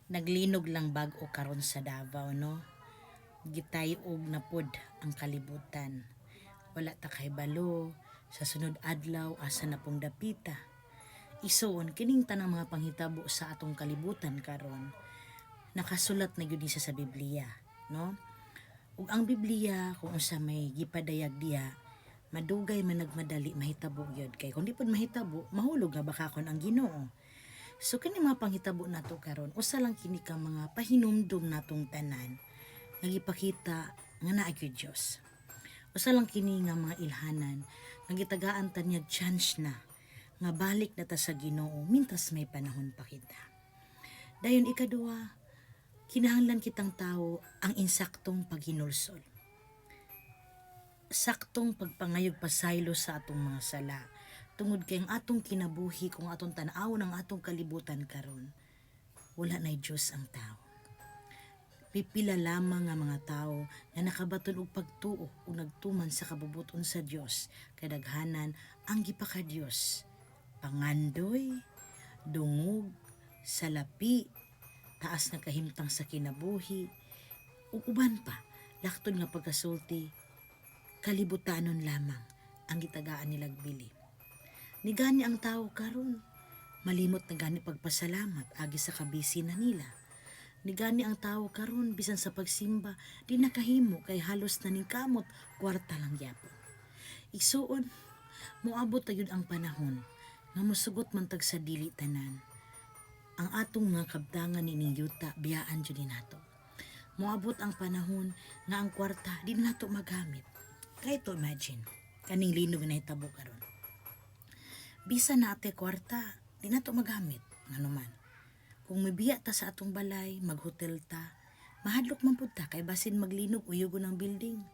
Naglinog lang bag-o karon sa Davao, no? Gitay-og na pod ang kalibutan. Wala ta kahibalo sa sunod adlaw asa na pong dapita. Isuon kining tanang mga panghitabo sa atong kalibutan karon, nakasulat na gyud ni siya sa Biblia, no? Ug ang Biblia, kung unsa may gipadayag diha, madugay man nagmadali, mahitabo gyud, kay kung di pod mahitabo, mahulog nga bakakon ang Ginoo. So kini mga panghitabo nato karon, usa lang kini ka mga pahinumdum natong tanan nga gipakita nga naa gyud Dios. Usa lang kini nga mga ilhanan nga gitagaan ta niya chance na nga balik na ta sa Ginoo mintas may panahon pa kita. Dayon ikaduha, kinahanglan kitang tao ang insaktong paghinulsol. Saktong pagpangayog pasaylo sa atong mga sala. Tungod kay ang atong kinabuhi, kung atong tan-awon ang atong kalibutan karon, wala na'y Diyos ang tao. Pipila lamang nga mga tao nga nakabaton og pagtuo ug nagtuman sa kabubuton sa Dios, kadaghanan ang gipaka Dios. Pangandoy, dungog, salapi, taas nga kahimtang sa kinabuhi, ug uban pa, laktod nga pagkasulti, kalibutanon lamang ang gitagaan nilag bili. Nigani ang tao karon, malimot na gani pagpasalamat agi sa kabisi na nila. Nigani ang tao karon, bisan sa pagsimba di nakahimo kay halos na ning kamot kwarta lang gyapon. Igsuon, moabot ta gyud ang panahon nga mosugot man tag sa dili tanan. Ang atong mga kabtangan nining yuta, biyaan jud ni nato. Moabot ang panahon nga ang kwarta di na nato magamit. Try to imagine kaning linog na hitabo karon. Bisan naa tay kwarta, di nato magamit, ngano man? Kung mibiya ta sa atong balay, maghotel ta, mahadlok man pud ta kay basin maglinog, uyugon ang building.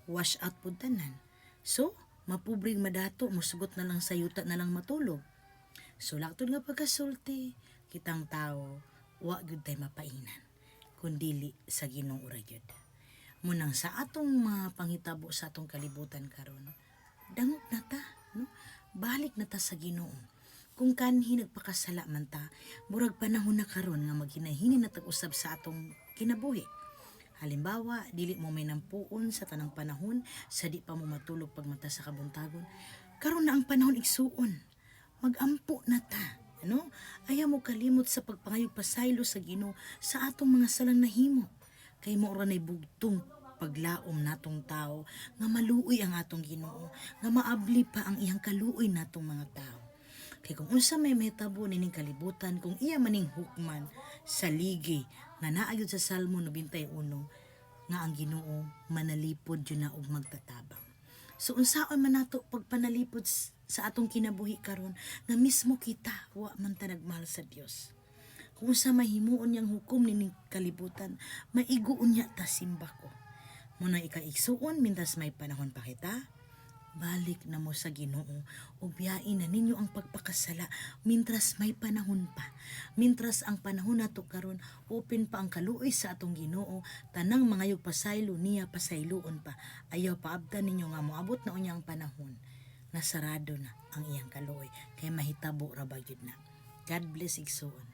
Wash out pud tanan. So, mapubring madato, musugot na lang sa yuta na lang matulog. So, laktod nga pagkasulti, kitang tao, wa gyud tay mapainan, kundili sa Ginoo ra gyud. Munang sa atong mga panghitabo sa atong kalibutan karon, dangog na ta, no? Balik na ta sa Ginoo. Kung kanhi nagpakasala man ta, murag panahon na karon nga maghinahini na tag-usab sa atong kinabuhi. Halimbawa, dili mo may nampuon sa tanang panahon, sa di pa mo matulog pagmata sa kabuntagon. Karon na ang panahon, igsuon. Magampo na ta. Ano? Ayaw mo kalimot sa pagpangayog pasaylo sa Ginoo sa atong mga salang nahimo. Kay mao ra nay bugtong paglaom natong tao nga maluoy ang atong Ginoo, nga maabli pa ang iyang kaluoy natong mga tao. Kay kung unsa may mahitabo nining kalibutan, kung iya maning hukman sa ligi nga naa gyud sa Salmo 91 nga ang Ginoo manalipod jud na og magtatabang. So unsaon man nato pagpanalipod sa atong kinabuhi karon nga mismo kita wa man ta nagmahal sa Dios? Kung unsa mahimuon niyang hukom nining kalibutan, maigo unya ta simbako. Muna ikaigsuon, mintas may panahon pa kita, balik na mo sa Ginoo ug biyain na ninyo ang pagpakasala mintras may panahon pa. Mintras ang panahon nato karon, open pa ang kaluoy sa atong Ginoo, tanang mangayog pasaylo niya, pasayloon pa. Ayaw paabtan ninyo nga moabot na unya ang panahon nga sarado na ang iyang kaluoy, kay mahitabo ra ba gyud na. God bless, igsuon.